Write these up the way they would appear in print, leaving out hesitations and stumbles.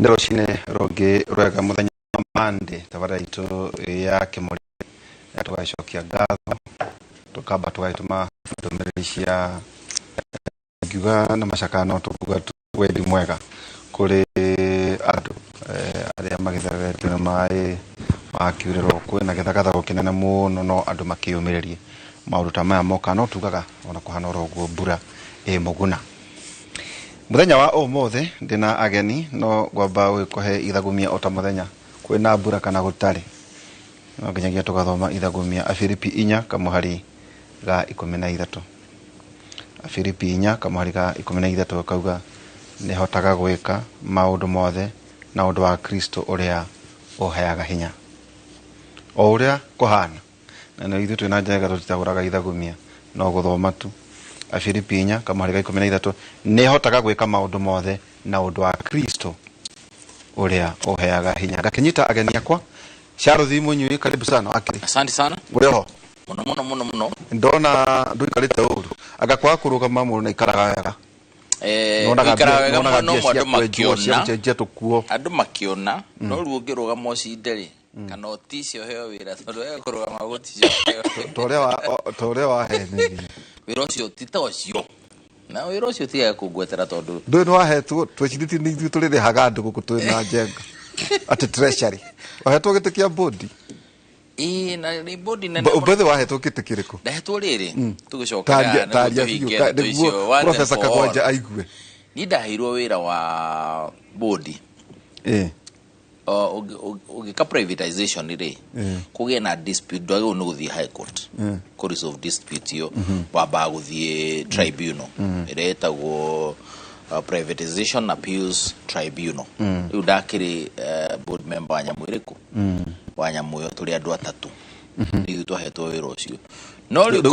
Nĩ rũcinĩ rũngĩ rwega, mũthenya wa Monday, tabarĩra itũ ya Kĩmũrĩ. Tũgagĩcokia ngatho, tũkamba tũgagĩtũma ndũmĩrĩri cia ngiuga na macakaya, no tũkuga wendi mwega kũrĩ andũ arĩa magĩthereretio nĩ maĩ makiurĩrwo. Kwĩna gĩthagathago kĩnene mũno, no andũ makĩyũmĩrĩrie. Maũndũ ta maya moka, no tugaga ona kũhana oro ũguo, mbura ĩ mũguna. Mũthenya wa ũmũthĩ ndĩna ageni, no ngwamba gũgĩkũhe ithagumia. O ta mũthenya kwĩna mbura kana gũtarĩ, no nginyagia tũgathoma ithagumia. Afilipi 4 kamũhari ga 13, Afilipi 4 kamũhari ga 13 kauga, "Nĩ hotaga gwĩka maũndũ mothe na ũndũ wa Kristo ũrĩa ũheaga hinya." O ũrĩa kũhana, na nĩ ithuĩ twĩna njega, tũtitagũraga ithagumia, no gũthoma tu. Afilipi 4 kamũhari ga 13, "Nĩ hotaga gwĩka maũndũ mothe na ũndũ wa Kristo ũrĩa ũheaga hinya." Ngakĩnyita ageni akwa. Charles Munyui, karibu sana wakiri. Asante sana. Ũrĩ oho? Muno muno muno muno. Ndona ndũikarĩte ũru, anga kwaga kũrũgama mũndũ na ikaraga wega. Nyonaga Ũikaraga wega nyonaga mũno mbia mũno cia andũ kwenjwo, cia makĩona gũcenjia tũkuo. Andũ makĩona, no rĩu ũngĩrũgama ũcinde rĩ, kana ũticio ũheo wĩra, tondũ wega kũrũgama gũticio ũheo. Ta ũrĩa wahenĩrie. Wĩra ũcio ti ta ũcio, na wĩra ũcio tigaga kũngwetera tondũ Ndũĩ nĩ wahetwo, twecirĩtie nĩ ithuĩ tũrĩrĩhaga andũ gũkũ twĩna njenga, atĩ treasury wahetwo gĩtĩ kĩa bodi. Ĩĩ, na nĩ bodi nene mũno. Ũmũthĩ wahetwo gĩtĩ kĩrĩkũ? Ndahetwo rĩrĩ tũgĩcokera Taria, nĩguo taria tũhingie biũ ndeto nĩguo icio once and Professor for all. Kagwanja aigue. Niĩ ndaheirwo wĩra wa bodi. Ũngĩka privatization rĩ, kũgĩe na dispute, ndwagĩrĩirwo nĩ gũthiĩ high court kũ resolve dispute ĩyo, wambaga gũthiĩ tribunal ĩrĩa ĩtagwo Privatization Appeals Tribunal. Rĩu ndakĩrĩ board member wa nyamũ ĩrĩkũ, wa nyamũ ĩyo. Tũrĩ andũ atatũ ithuĩ twahetwo wĩra ũcio, no rĩu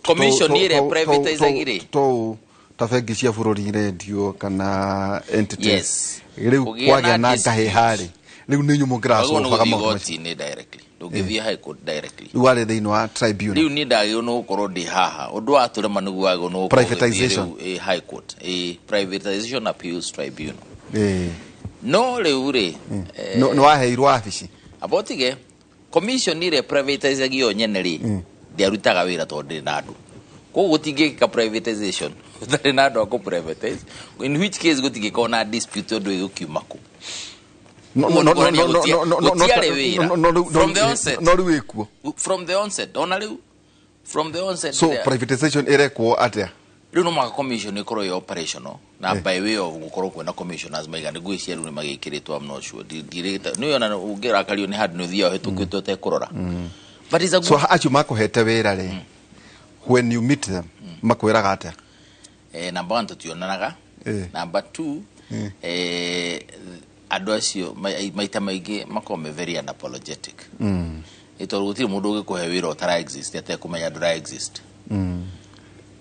commission ĩrĩa privatizagi rĩ, To ta bengi cia bũrũri irendio kana entities. Yes. Rĩu Kũgĩa kwagĩa na na dispute. ngahĩha rĩ, rĩu nĩ inyuĩ wagĩrĩirwo nĩ mũngĩracobaga gũthiĩ maũndũ macio? igoti-inĩ directly, ndũngĩthiĩ high court directly. Rĩu warĩ thĩinĩ wa tribunal? Rĩu niĩ ndagĩrĩirwo nĩ gũkorwo ndĩ haha ũndũ wa tũrema nĩguo wagĩrĩirwo nĩ gũkorwo ũgĩthiĩ. Privatization. Rĩu high court, Privatization Appeals Tribunal. No rĩu rĩ, Nĩ waheirwo wabici? Amba ũtige, commission ĩrĩa privatizagi yo nyene rĩ, ndĩarutaga wĩra tondũ ndĩrĩ na andũ. Koguo gũtingĩkĩka privatization gũtarĩ na andũ a kũ privatize, in which case gũtingĩkorwo na dispute tondũ ĩgũkiuma kũ. Gũtiarĩ wĩra. From the onset. No rĩu ĩkuo? From the onset, ona rĩu, from the onset. So privatization ĩrekwo atĩa? Rĩu no mũhaka commission ĩkorwo ĩ operational, na by way of gũkorwo kwĩna commissioners maigana, ngwĩciria rĩu nĩ magĩkĩrĩtwo, I'm not sure. Ndirĩte nĩ ona ũngĩrakario nĩ handũ nĩ ũthiaga ũhĩtũkĩte ũtekũrora, but it's a So good acio makũhete wĩra rĩ, when you meet them makwĩraga atĩa? Number one, tũtionanaga. Number two, andũ acio maita maingĩ makoragwo me very unapologetic, nĩ tondũ gũtirĩ mũndũ ũngĩkũhe wĩra ũtara exist atekũmenya ndũra exist,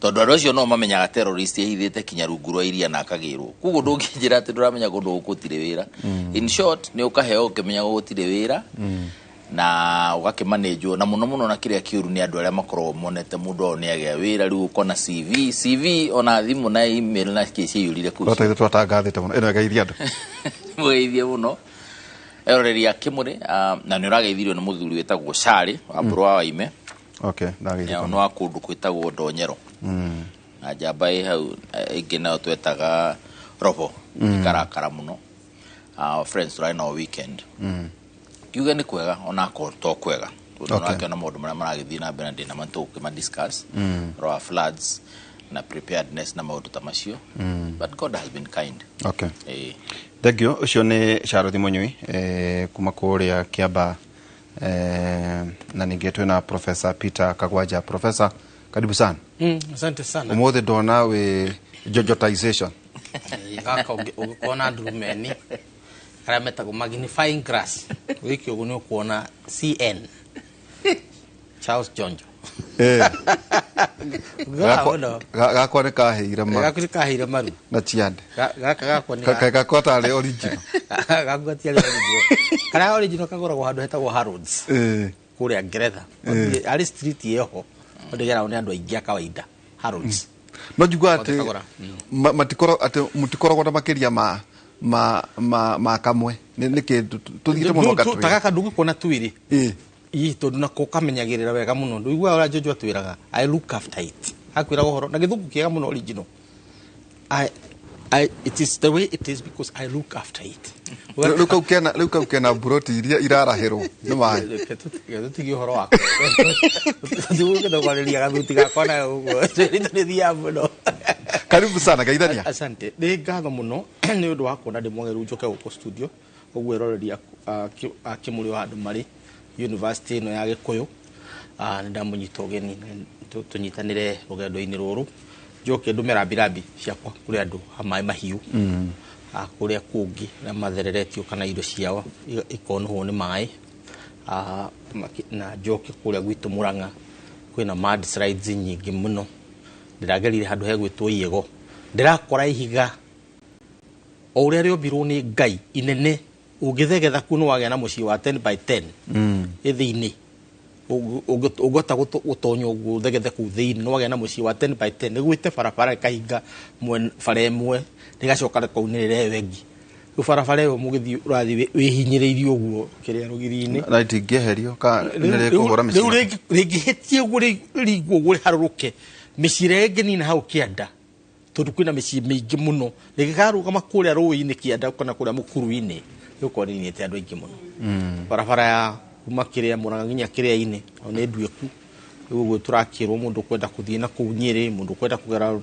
tondũ andũ acio no mamenyaga terrorist ehithĩte kinya rungu rwa iria na akagĩrwo. Koguo ndũngĩnjĩra atĩ ndũramenya kũndũ gũkũ gũtirĩ wĩra. In short, nĩ ũkaheo ũkĩmenyaga gũtirĩ wĩra na ũgakĩmanĩnjwo na mũno mũno. Na kĩrĩa kĩũru nĩ andũ arĩa makoragwo monete mũndũ wao nĩ agĩa wĩra, rĩu ũkona CV CV ona thimũ na email na kĩ ciaiyũrire kũu. Twata ithuĩ twatangathĩte mũno ĩno ĩgeithia andũ. Mũgeithie mũno eroreri a Kĩmũrĩ, na nĩ ũrageithirio nĩ mũthuri wĩtagwo Cari wa Mbũrũ wa Waime. Okay, ndageithia. Nĩ wa kũndũ kwĩtagwo Ndonyero, na njamba ĩ hau ĩngĩ nayo twetaga Robo ĩkarakara mũno. Friends tũrarĩ nao weekend, kiuge nĩ kwega onakorwo to kwega, tondũ nĩwakĩona maũndũ marĩa maragĩthiĩ na mbere na ndĩna ma tũgũkĩma discuss ũhoro wa floods na preparedness na maũndũ ta macio, but God has been kind. Thank you. Ũcio nĩ Charles Munyui kuma kũrĩa Kĩamba, na ningĩ twĩna Professor Peter Kagwanja. Professor, karibu sana. Asante sana. Ũmũthĩ ndona wĩ jojotization. Gaka ũngĩkuona ndurumeni karĩa metagwo magnifying glass, wĩke ũguo nĩ ũkuona CN Charles Jonjo. Ũngĩrora mũno. Gakwa nĩ kaheire ma. Gaku nĩ kaheire maru. Na ciande. Gaka gakwa nĩ Gakwa tarĩ original. Gaku gatiarĩ original. Karĩa original kagũragwo handũ hetagwo Harrods kũrĩa Ngeretha. Arĩ street ĩho ndĩgeragwo nĩ andũ aingĩ a kawaida, Harrods. No njigua atĩ Kagũra. Matikoragwo atĩ mũtikoragwo na makĩria ma ma kamwe nĩ kĩ tũthiĩte mũno gatwĩre ta gaka ndũgĩkuona twĩrĩ ĩ ii tondũ nako kamenyagĩrĩra wega mũno ndũiguaga ũrĩa Jojo atwĩraga I look after it akwĩraga ũhoro na gĩthũngũ kĩega mũno original I it is the way it is because I look after it. Rĩu kau kena mburoti iria irarahĩrwo nĩ maĩ. Tũtigie ũhoro wakwa. Tũtigũkĩte kwarĩria gathuti gakwa nayo ũguo. Nĩ thiaga mũno. Karibu sana geithania. Asante. Nĩ ngatho mũno nĩ ũndũ wa kuona ndĩ mwagĩrĩru njoke gũkũ studio ũguo eroreri a Kĩmũrĩ wa andũ marĩ university ĩno ya Gĩkũyũ. Nĩ ndamũnyita ũgeni tũnyitanĩre rũgendo-inĩ rũrũ njoke ndume rambirambi ciakwa kũrĩ andũ a maĩ mahiũ kũrĩa kũngĩ arĩa mathereretio kana indo ciao ikonũhwo nĩ maĩ na njoke kũrĩa gwitũ Murang'a kwĩna mudslides nyingĩ mũno. Ndĩragerire handũ hegwĩtwo Iego, ndĩrakora ihiga o ũrĩa rĩombirwo nĩ Ngai inene, ũngĩthegetha kuo nĩ wagĩa na mũciĩ wa 10 by 10 ĩthĩinĩ ũngĩhota gũtonya ũguo ũthegethe kũu thĩinĩ nĩ wagĩa na mũciĩ wa 10 by 10 nĩgwĩte barabara ĩkahinga bara ĩmwe rĩgacoka rĩkaunĩrĩra ĩyo ĩngĩ. Rĩu barabara ĩyo mũgĩthiĩ ũrathiĩ wĩhinyĩrĩirie ũguo kĩrĩa rũgiri-inĩ na itingĩeherio ka nĩ rĩkũhũra rĩu mĩciĩ. Rĩngĩhĩtie ũguo rĩringwo ũguo rĩharũrũke mĩciĩ ĩrĩa ĩngĩnina hau kĩanda tondũ kwĩna mĩciĩ mĩingĩ mũno rĩngĩkarũgama kũrĩa rũĩ-inĩ kĩanda kana kũrĩa mũkuru-inĩ rĩgũkorwo rĩninĩte andũ aingĩ mũno. Barabara ya kuma kĩrĩa Murang'a nginya kĩrĩa-inĩ o nĩ nduĩku. Rĩu ũguo tũrakĩrwo mũndũ kwenda kũthiĩ na kũu Nyĩrĩ, mũndũ kwenda kũgera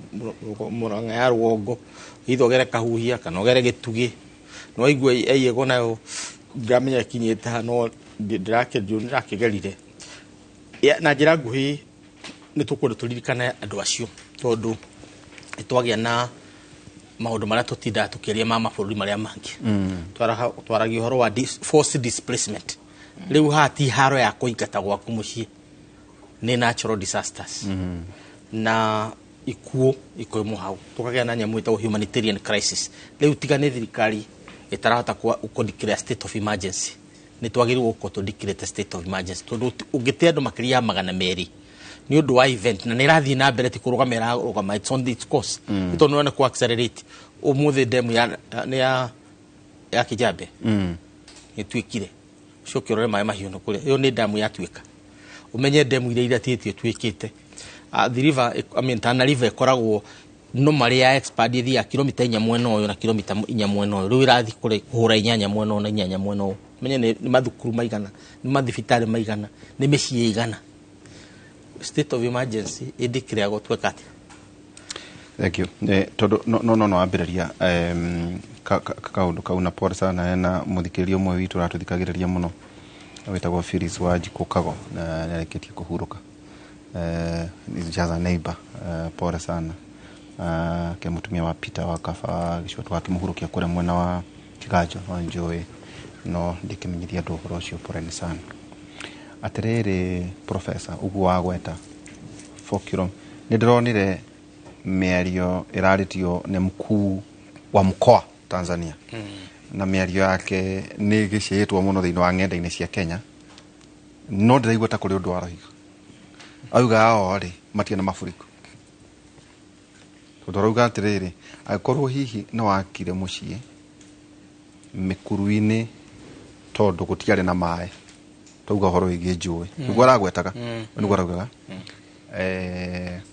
Murang'a ya rũgongo either ũgere Kahuhia kana ũgere Gĩtugĩ. No waigua Iego nayo ndiramenya ĩkinyĩte ha no ndĩrakĩgerire. Na njĩra nguhĩ nĩ tũkwenda tũririkane andũ acio tondũ nĩ twagĩa na maũndũ marĩa tũtindaga tũkĩaria ma mabũrũri marĩa mangĩ. Twaragia ũhoro wa forced displacement. Rĩu haha ti haro ya kũingata gwaku mũciĩ, nĩ natural disasters na ikuũ ikoimwo hau tũkagĩa na nyamũ ĩtagwo humanitarian crisis. Rĩu tiga nĩ thirikari ĩtarahota kũ declare state of emergency, nĩ twagĩrĩirwo gũkorwo tũ declare state of emergency tondũ ũngĩte andũ makĩria ya 200 nĩ ũndũ wa event na nĩ ĩrathiĩ na mbere ti kũrũgama ĩrarũgama, it's on its course mm. Tondũ nĩ kũ accelerate ũmũthĩ demu ya nĩ ya Kijabe ĩtuĩkire ũcoke ũrore maĩ mahiũ nĩ kũrĩa ĩyo nĩ damu yatuĩka ũmenye demu iria iratĩtio ituĩkĩte. The river, I mean, Tana River ĩkoragwo no marĩ ya expand ĩthiaga kilomita 4 mwena ũyũ na kilomita 4 mwena ũyũ, rĩu ĩrathiĩ kũhũra 8 mwena ũyũ na 8 mwena ũyũ. Ũmenye nĩ mathukuru maigana, nĩ mathibitarĩ maigana, nĩ mĩciĩ igana. State of emergency ĩndĩkĩrĩagwo tweka atĩa? Thank you. Tondũ no wambĩrĩria kaũndũ kau na pole sana hena mũthikĩrĩria ũmwe witũ ũratũthikagĩrĩria mũno wĩtagwo Phyllis wa Njikũ Kago na nĩarĩkĩtie kũhurũka. Is just a neighbor. Pole sana ke mũtumia wa Peter wa Kaba gĩcigo tũgakĩmũhurũkia kũrĩa mwena wa Kiganjo wa Njũĩ no ndĩkĩmenyithia andũ ũhoro ũcio, poleni sana. Atĩrĩrĩ professor, ũguo wagweta 4 nĩ ndĩronire mĩario ĩrarĩtio nĩ mkuu wa mkoa Tanzania na mĩario yake nĩ ĩgĩcĩĩtwo mũno thĩinĩ wa ng'enda-inĩ cia Kenya no ndĩraigua ta kũrĩ ũndũ aroiga auga ao rĩ matirĩ na mafuriko tondũ arauga atĩrĩrĩ angĩkorwo hihi nĩ wakire mũciĩ mĩkuru-inĩ tondũ gũtiarĩ na maĩ twauga ũhoro wĩgiĩ njũĩ nĩguo aragwetaga nĩguo araugaga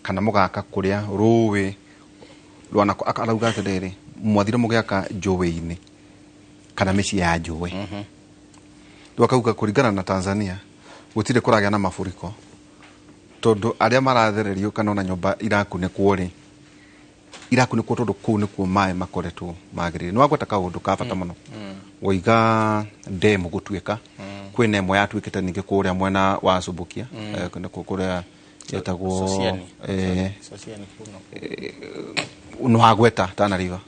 kana mũgaka kũrĩa rũĩ rwana arauga atĩrĩrĩ mwathire mũgĩaka njũĩ-inĩ kana mĩciĩ ya njũĩ rĩu akauga kũringana na Tanzania gũtirĩ kũragĩa na mafuriko tondũ arĩa marathererio kana ona nyũmba irakunĩkwo rĩ irakunĩkwo tondũ kũu nĩkuo maĩ makoretwo magĩrĩire. Nĩ wagweta kaũndũ ka bata mũno woiga ndemu gũtuĩka kwĩna ĩmwe yatuĩkĩte ningĩ kũrĩa mwena wa Subukia kũrĩa ĩtagwo Sosiani. Sosiani kũu nĩ wagweta Tana River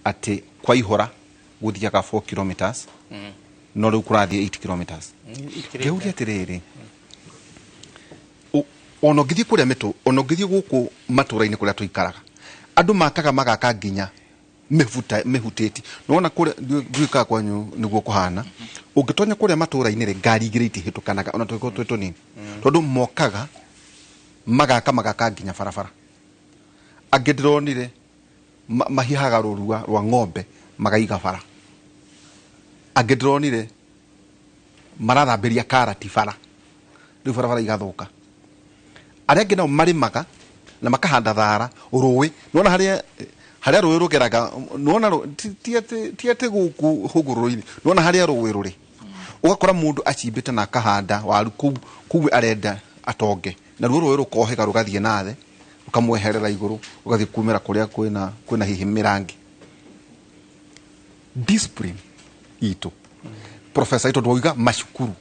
atĩ kwaihũra gũthiaga 4 kilometers no rĩu kũrathiĩ 8 kilometers. Ngĩũria atĩrĩrĩ ona ũngĩthiĩ kũrĩa mĩtũ ona ũngĩthiĩ gũkũ matũra-inĩ kũrĩa tũikaraga andũ makaga magaka nginya mĩhuta mĩhutĩti nĩwona kũrĩa ndiũĩ kana kwanyu nĩguo kũhana ũngĩtonya kũrĩa matũra-inĩ rĩ ngari igĩrĩ itihĩtũkanaga ona tũgĩkorwo twĩ tũnini tondũ mokaga magaka magaka nginya barabara angĩ ndĩronire mahihaga rũrua rwa ng'ombe Magaiga bara. Angĩ ndĩronire marathambĩria karati bara, rĩu barabara igathuka. Arĩa angĩ nao marĩmaga na makahanda thara rũĩ. Nĩwona harĩa rũĩ rũgeraga, nĩwona ti atĩ gũkũ hũgũrũrũ-inĩ, nĩwona harĩa rũĩ rũrĩ, ũgakora mũndũ acimbĩte na akahanda waru kũu kũu arenda atonge, naruo rũĩ rũkohĩga rũgathiĩ nathe rũkamweherera igũrũ, rũgathiĩ kumĩra kũrĩa kwĩna hihi mĩrangi. Discipline itũ, professor, itũ ndwauga macukuru,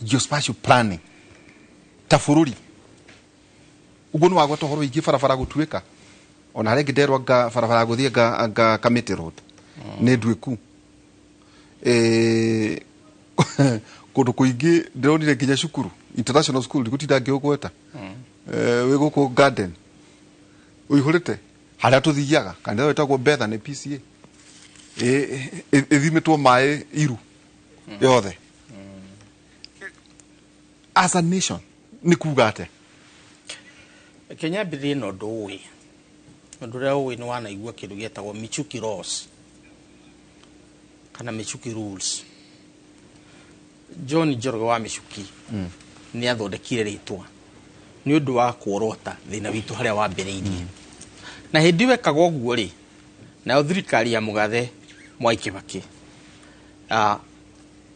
geospatial planning ta bũrũri ũguo nĩ wagweta ũhoro wĩgiĩ barabara gũtuĩka, ona harĩa ĩngĩ nderwo anga barabara gũthiĩ anga Kamĩtĩ Road nĩ nduĩku. Kũndũ kũingĩ ndĩronire nginya cukuru, international school, ndigũtinda ngĩũgweta, wĩ gũkũ garden ũihũrĩte harĩa tũthiaga kanitha wĩtagwo Bethany PCA, ĩthimĩtwo maĩ iru yothe. As a nation nĩ kuga atĩa? Reke nyambĩrĩrie na ũndũ ũĩ, ũndũ ũrĩa ũĩ nĩ wanaigua kĩndũ gĩetagwo Michuki laws kana Michuki rules. John Njoroge wa Michuki nĩ athondekire rĩtwa nĩ ũndũ wa kuorota thĩna witũ harĩa wambĩrĩirie. Na hĩndĩ ĩyo ekaga ũguo rĩ, nayo thirikari ya mũgathe Mwai Kibaki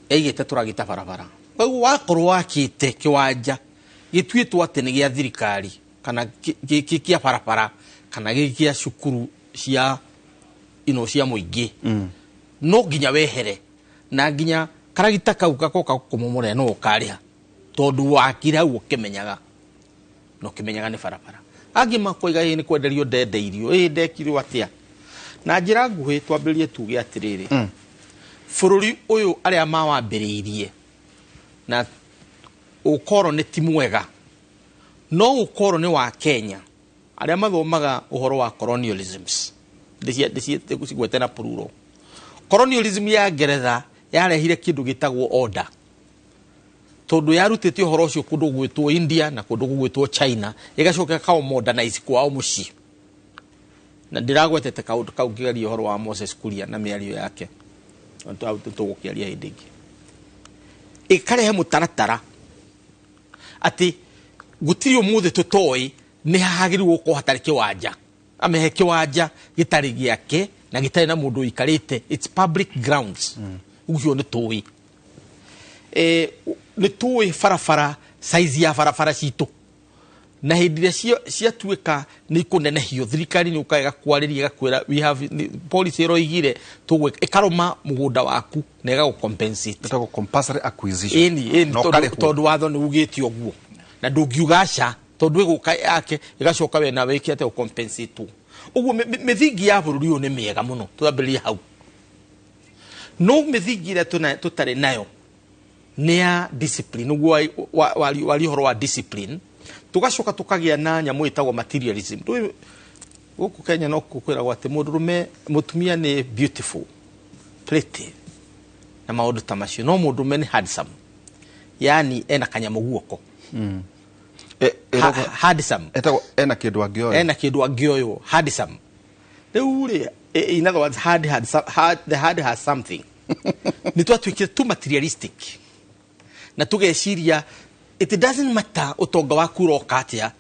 yaigĩte tũragita barabara. Koguo wakorwo wakĩte kĩwanja gĩtuĩtwo atĩ nĩ gĩa thirikari kana gĩ kĩa barabara kana gĩ kĩa cukuru cia ino cia mũingĩ, no nginya wehere na nginya karagita kau gakoka gũkũmomorera no ũkarĩha, tondũ wakire hau ũkĩmenyaga na ũkĩmenyaga nĩ barabara. Angĩ makoiga ĩ nĩ kwenderio ndendeirio, ĩ ndekirwo atĩa. Na njĩra nguhĩ twambĩrĩrie tuge atĩrĩrĩ, bũrũri ũyũ arĩa mawambĩrĩirie na ũkoroni ti mwega, no ũkoroni wa Kenya, arĩa mathomaga ũhoro wa colonialisms, ndĩcigwete na plural. Colonialism ya Ngeretha yarehire kĩndũ gĩtagwo order, tondũ yarutĩte ũhoro ũcio kũndũ gwĩtwo India na kũndũ gũgwĩtwo China, ĩgacoka ĩkaũ modernize kwao mũciĩ. Na ndĩragwetete kaũndũ kau ngĩgeria ũhoro wa Moses Kuria na mĩario yake tũgũkĩaria hĩndĩ ĩngĩ. Ĩkarehe mũtaratara atĩ gũtirĩ ũmũthĩ tũtoĩ nĩ hagĩrĩirwo gũkorwo hatarĩ kĩwanja, amehe kĩwanja gĩtarĩ gĩake na gĩtarĩ na mũndũ ũikarĩte, it's public grounds. Ũguo nĩ tũĩ, nĩ tũĩ barabara, size ya barabara citũ, na hĩndĩ ĩrĩa ciatuĩka nĩ ikũnenehio, thirikari nĩ ũkaga ĩgakwarĩria, ĩgakwĩra we have policy ĩroigire tũgwĩka, ĩkarũma mũgũnda waku na ĩgagũ compensate. Ĩtagwo compulsory acquisition. Ĩni ĩni. Na tondũ ũkarĩhwo. Tondũ watho nĩ ugĩte ũguo na ndũngiuga aca, tondũ ĩgũka yake ĩgacoka we nawe ĩke atĩa, ũcompensate. Ũguo mĩthingi ya bũrũri ũyũ nĩ mĩega mũno, twambĩrĩrie hau. No mĩthingi ĩrĩa tũtarĩ nayo nĩ ya discipline. Ũguo wari ũhoro wa discipline, tũgacoka tũkagĩa na nyamũ ĩtagwo materialism. Ndũĩ gũkũ Kenya no kwĩragwo atĩ mũndũrũme, mũtumia nĩ beautiful, pretty na maũndũ ta macio, no mũndũrũme nĩ handsome, yani ena kanyamũ guoko. Handsome. Ĩtagwo ena kĩndũ angĩoya. Ena kĩndũ angĩoywo, handsome. Rĩu rĩ, in other words, hard, had, hard, the hard has something. Nĩ twatuĩkire too materialistic na tũgeciria it doesn't matter ũtonga waku ũroka atĩa,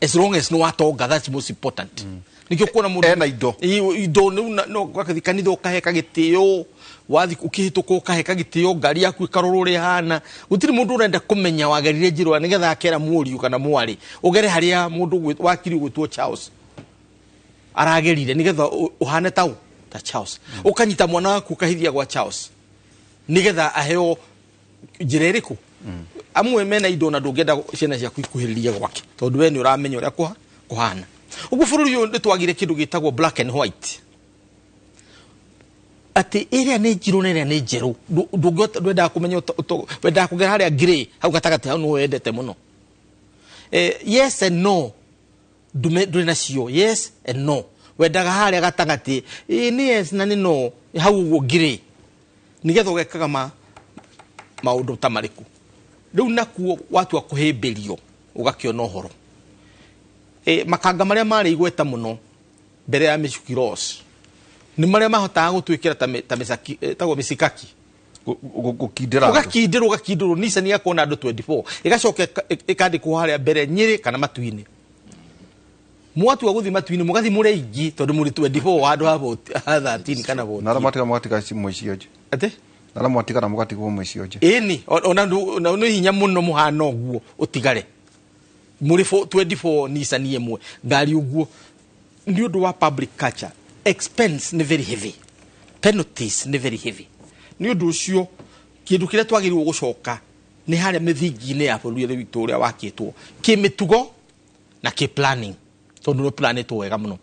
as long as nĩ watonga, that's most important. Nĩkĩo kuona mũndũ Ena indo. Indo rĩu no ũgathiĩ kanitha ũkaheka gĩtĩo, wathiĩ ũkĩhĩtũka ũkaheka gĩtĩo, ngari yaku ĩkarorwo ũrĩa ĩhana. Gũtirĩ mũndũ ũrenda kũmenya wagerire njĩra nĩgetha akera mũriũ kana mwarĩ ũgere harĩa mũndũ wakiri ũgwĩtwo Charles aragerire nĩgetha ũhane tau ta Charles. Ũkanyita mwana waku ũkahithia gwa Charles nĩgetha aheo njĩra ĩrĩkũ. Amwe mena indo na ndũngĩenda ciana ciaku ikuhĩrĩrie gwake, tondũ we nĩ ũramenya ũrĩa kũhana. Ũguo bũrũri ũyũ nĩ twagire kĩndũ gĩtagwo black and white, atĩ ĩrĩa nĩ njirũ na ĩrĩa nĩ njerũ. Ndũngĩhota, ndwendaga kũmenya wendaga kũgera harĩa grey hau gatagatĩ, hau nĩho wendete mũno. Yes and no ndume ndũrĩ nacio. Yes and no wendaga harĩa gatagatĩ, ĩ nĩ yes na nĩ no, hau ũguo grey, nĩgetha ũgekaga maũndũ ta marĩkũ. Rĩu nakuo watua kũhĩmbĩrio ũgakĩona ũhoro, makanga marĩa marĩ igweta mũno mbere ya Michuki Laws Nĩ marĩa mahotaga gũtwĩkĩra ta ta mĩcaki ĩtagwo mĩcikaki. Gũkindĩra andũ. Ũgakindĩrwo, ũgakindĩrwo Nissan igakorwo na andũ 24, ĩgacoka ĩkandĩkwo harĩa mbere Nyĩrĩ kana Matu-inĩ. Mwatua gũthiĩ Matu-inĩ, mũgathiĩ mũrĩ aingĩ tondũ mũrĩ 24 handũ ha 40, ha 13 kana 14. Na arĩa matiga mũgatiga mwĩ cionje. Atĩ? Na arĩa mwatigara mũgatigwo mwĩ cionje. Ĩni, ona nĩ hinya mũno mũhana ũguo ũtigare mũrĩ 24 Nissan ĩmwe ngari ũguo. Nĩ ũndũ wa public culture, expense nĩ very heavy, penalties nĩ very heavy. Nĩ ũndũ ũcio kĩndũ kĩrĩa twagĩrĩirwo gũcoka nĩ harĩa mĩthingi-inĩ ya bũrũri ũrĩa witũ ũrĩa wakĩtwo kĩmĩtugo na kĩ planning, tondũ nĩ planĩtwo wega mũno.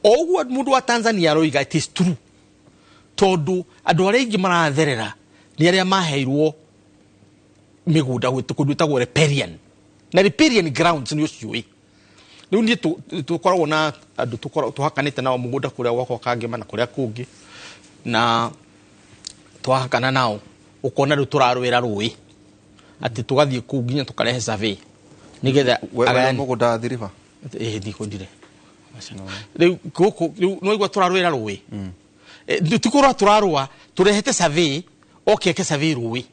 O ũguo mũndũ wa Tanzania aroiga, it is true, tondũ andũ arĩa aingĩ maratherera nĩ arĩa maheirwo mĩgũnda kũndũ gwĩtagwo riparian, na riparian grounds nĩ ũciũĩ. Rĩu niĩ tũkoragwo na andũ tũhakanĩte nao mũgũnda kũrĩa gwakwa Kangema na kũrĩa kũngĩ, na twahakana nao ũkona rĩu tũrarũĩra rũĩ, atĩ tũgathiĩ kũu nginya tũkarehe survey nĩgetha We agayani. Mũgũnda thiriba. Ĩĩ, ndikũndire rĩu gũkũ rĩu nĩwaigua tũrarũĩra rũĩ. Ti kũrũa tũrarũa, tũrehete survey oke eke survey rũĩ,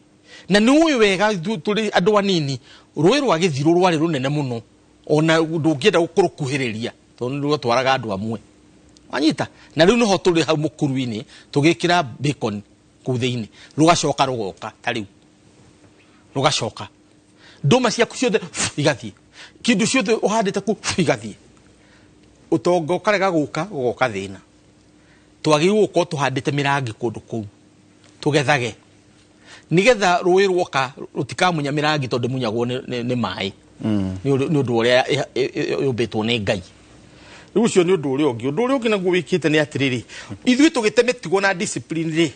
na nĩ ũĩ wega tũrĩ andũ anini, rũĩ rwa Gĩthirũ rwarĩ rũnene mũno, ona ndũngĩenda kũrũkuhĩrĩria tondũ nĩ rwatwaraga andũ amwe, wanyita. Na rĩu nĩho tũrĩ hau mũkuru-inĩ tũgĩkĩra bacon kũu thĩinĩ, rũgacoka rũgoka, ta rĩu rũgacoka ndũma ciaku ciothe igathiĩ, kĩndũ ciothe ũhandĩte kũu igathiĩ, ũtonga ũkarega gũka, ũgoka thĩna. Twagĩrĩirwo gũkorwo tũhandĩte mĩrangi kũndũ kũu tũgethage, nĩgetha rũĩ rwoka rũtikamunya mĩrangi, tondũ ĩmunyagwo nĩ maĩ nĩ ũndũ ũrĩa yũmbĩtwo nĩ Ngai. Rĩu ũcio nĩ ũndũ ũrĩa ũngĩ. Ũndũ ũrĩa ũngĩ naguo wĩkĩte nĩ atĩrĩrĩ, ithuĩ tũgĩte mĩtugo na discipline rĩ,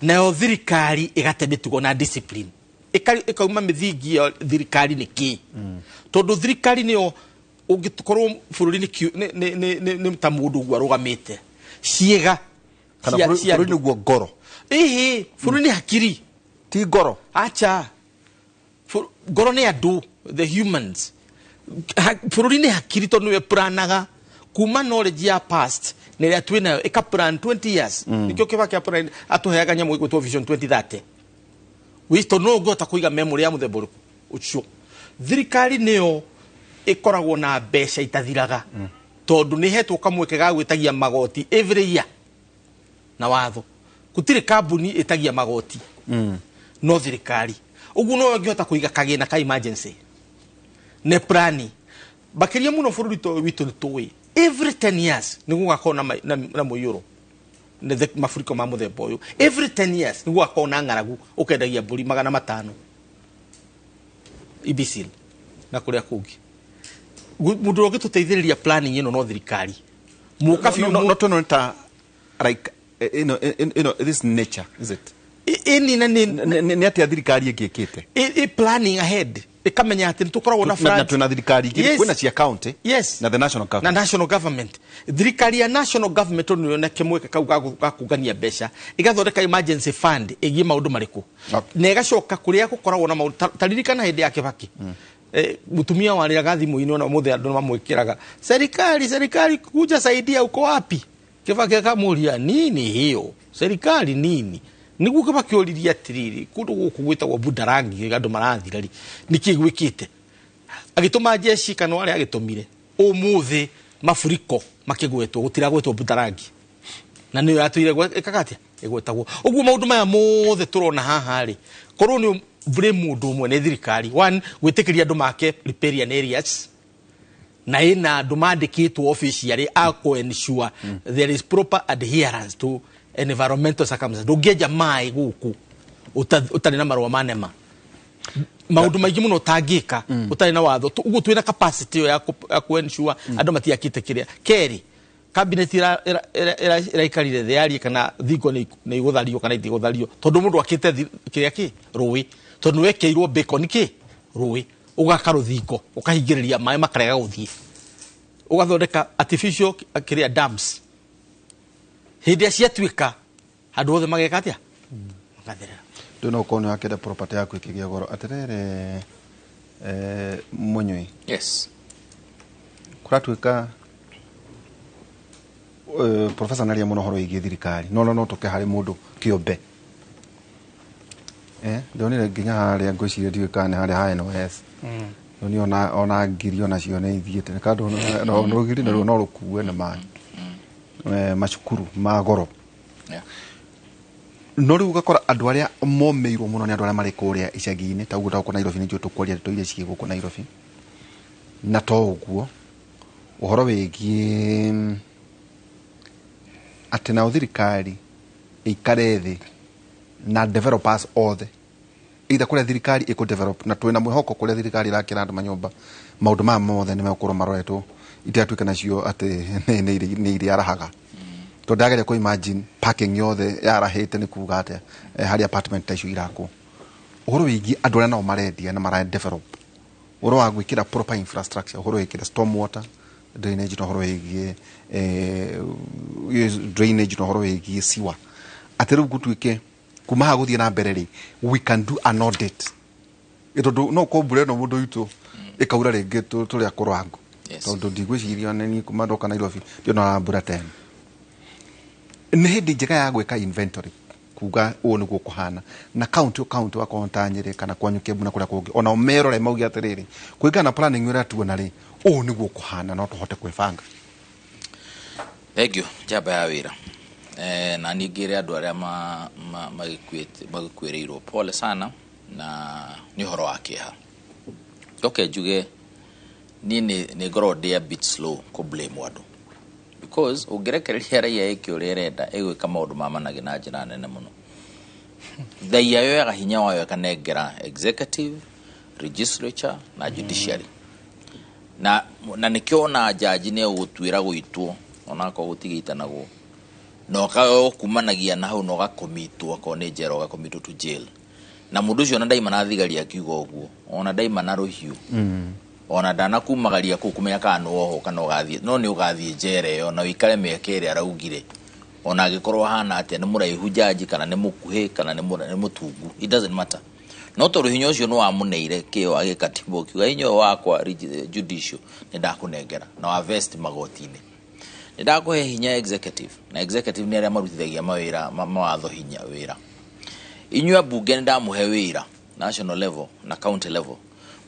nayo thirikari ĩgate mĩtugo na discipline. Ĩkauma mĩthingi ya thirikari nĩ kĩ? Tondũ thirikari nĩyo ũngĩkorwo bũrũri nĩ ta mũndũ ũguo arũgamĩte ciĩga Kana cia bũrũri andũ. Nĩguo ngoro. Ĩhĩ, bũrũri nĩ hakiri. Ti ngoro. Acha. Ngoro nĩ andũ, the humans. Bũrũri nĩ hakiri, tondũ nĩwe planaga kuma knowledge ya past na ĩrĩa twĩnayo, ĩka plan 20 years. Nĩkĩo Kibaki aplan atũheaga nyamũ ĩgwĩtwo Vision 2030. Wi tondũ no ũngĩhota kũiga memory ya mũthemba ũrĩkũ ũcio. Thirikari nĩyo ĩkoragwo na mbeca itathiraga, tondũ nĩ hetwo kamweke ga gwĩtagia magoti every year na watho. Gũtirĩ kambuni ĩtagia magoti no thirikari. Ũguo no ĩngĩhota kũiga kagĩna ka emergency nĩ plani makĩria mũno. Bũrũri ta ũyũ witũ nĩ tũĩ every 10 years nĩ gũgakorwo na mũiyũro, nĩ mafuriko ma mũthemba ũyũ. Every 10 years nĩ gũgakorwo na ng'aragu, ũkendagia mbũri 500 Ibisil na kũrĩa kũngĩ. Mũndũ ũrĩa ũngĩtũteithĩrĩria planning ĩno no thirikari mũka biũ. No, no, no, ta like this nature is it? Ĩni na nĩ Nĩ atĩa thirikari ĩngĩkĩte? Planning ahead, ĩkamenya atĩ nĩ tũkoragwo na Na floods. twĩna thirikari igĩrĩ. Yes. Kwĩna cia county na the national na government. National government, thirikari ya national government, tondũ nĩyo na kĩmweke kau ga kũngania mbeca, ĩgathondeka emergency fund ĩgiĩ maũndũ marĩkũ na ĩgacoka kũrĩa gũkoragwo na maũndũ. Ta ririkana hĩndĩ ya Kibaki, mũtumia warĩraga thimũ-inĩ, ona ũmũthĩ andũ mamwĩkĩraga, "Serikali, serikali, kuja saidia, uko wapi?" Kibaki akamũria, "Nini hiyo serikali nini?" Nĩguo Kibaki oririe atĩrĩrĩ, kũndũ gũkũ gwĩtagwo Budarangi andũ marathira rĩ, nĩkĩ gwĩkĩte? Agĩtũma jeshi kana arĩa agĩtũmire. Ũmũthĩ mafuriko makĩgwetwo gũtiragwetwo Budarangi, na nĩyo yatũire ĩkaga atĩa ĩgwetagwo ũguo. Maũndũ maya mothe tũrona haha rĩ, korwo nĩ blame mũndũ ũmwe, nĩ thirikari. One, gwĩtĩkĩria andũ make riparian areas, na ĩna andũ mandĩkĩtwo officially a kũ ensure there is proper adherence to environmental circumstances. Ndũngĩenja maĩ gũkũ ũtarĩ na marũa ma NEMA. Maũndũ maingĩ mũno ũtangĩka ũtarĩ na watho. Ũguo twĩna capacity ĩyo ya kũ ensure andũ matiakĩte kĩrĩa. Kerĩ, cabinet ĩraikarire thĩ yarie kana thingo nĩ igũthario kana itigũthario, tondũ mũndũ akĩte kĩrĩa kĩ rũĩ, tondũ nĩwekĩirwo bacon kĩ rũĩ, ũgaka rũthingo ũkahingĩrĩria maĩ makarega gũthiĩ, ũgathondeka artificial kĩrĩa dams. Hĩndĩ ĩrĩa ciatuĩka, andũ othe mageka atĩa? Magatherera. Ndũ no ũkorwo nĩ wakĩenda property yaku ĩkĩgĩa goro. Atĩrĩrĩ, mũnyui. Yes. Kũratuĩka Professor naria mũno ũhoro wĩgiĩ thirikari, no no tũke harĩ mũndũ kĩũmbe. Ndonire nginya harĩa, ngwĩciria ndiũĩ kana nĩ harĩa ha NYS. Ndonire ona ngiri onacio nĩ ithiĩte nĩ kandũ no rũgiri naruo no rũkuue nĩ maĩ. Macukuru ma goro. No rĩu ũgakora andũ arĩa momĩirwo mũno nĩ andũ arĩa marĩ kũrĩa icagi-inĩ, ta ũguo ta gũkũ Nairobi nĩ njũĩ tũkwaria ndeto iria ciĩ gũkũ Nairobi. Na to ũguo, ũhoro wĩgiĩ atĩ nao thirikari ĩikare thĩ na developers othe, either kũrĩa thirikari ĩkũ develop, na twĩna mwĩhoko kũrĩa thirikari ĩrakĩra andũ manyũmba, maũndũ maya mothe nĩ megũkorwo maroretwo itigatuĩke nacio atĩ nĩ irĩarahaga, tondũ ndageria kũ imagine parking yothe yarahĩte nĩ kuga atĩa harĩ apartment ta icio irakwo. Ũhoro wĩgiĩ andũ arĩa nao marendia na mara develop, ũhoro wa gwĩkĩra proper infrastructure, ũhoro wĩkĩra storm water drainage, na ũhoro wĩgiĩ drainage, na ũhoro wĩgiĩ sewer, atĩ rĩu gũtuĩke kuma haha gũthiĩ na mbere rĩ, we can do an audit. Tondũ no ũkorwo mbura ĩno mũndũ witũ ĩkaura rĩngĩ tũrĩ akũrũ tondũ ndigwĩciria nĩ niĩ kuma ndoka Nairobi ndionaga mbura ta ĩno. Nĩ hĩndĩ njega ya gwĩka inventory, kuga ũũ nĩguo kũhana, na county o county, wakorwo ta Nyĩrĩ kana kwanyu Kiambu na kũrĩa kũngĩ, ona merore mauge atĩrĩrĩ, kũringana na planning ũrĩa tuona rĩ, ũũ nĩguo kũhana, no tũhote kwĩbanga. Thank you, njamba ya wĩra. Na niĩ ngĩre andũ arĩa magĩkuĩrĩirwo pole sana, na nĩ ũhoro wa kĩeha. Njoke njuge niĩ nĩ ngoragwo ndĩ a bit slow kũ blame andũ, because ũngĩrekereria raia ĩke ũrĩa ĩrenda, ĩgwĩka maũndũ ma managĩ na njĩra nene mũno. Raia yoyaga hinya wayo ĩkanengera executive, legislature na judiciary, na nĩkĩo ona jaji nĩ egũgũtuĩra gũitwo onakorwo gũtigĩitanagwo, na ũkumanagia na hau na ũgakomitwo, akorwo nĩ njera ũgakomitwo to jail, na mũndũ ũcio ona ndaima na thigari akiuga ũguo, ona ndaima na rũhiũ, ona ndanakumagaria kũu kũmenya kana nĩ wohwo kana ũgathiĩ, no nĩ ũgathiĩ njera ĩyo na ũikare mĩaka ĩrĩa araugire, ona angĩkorwo hana atĩa, nĩ mũraihu jaji kana nĩ mũkuhĩ kana nĩ mũtungu, it doesn't matter. No tondũ hinya ũcio nĩ wamũneire kĩo agĩkatiba, ũkiuga hinya ũyũ wakwa judicial nĩ ndakũnengera na wa vest magoti-inĩ, nĩ ndakũhe hinya executive, na executive nĩ arĩa marutithagia mawĩra mawatho hinya wĩra. Inyuĩ ambunge nĩ ndamũhe wĩra national level na county level,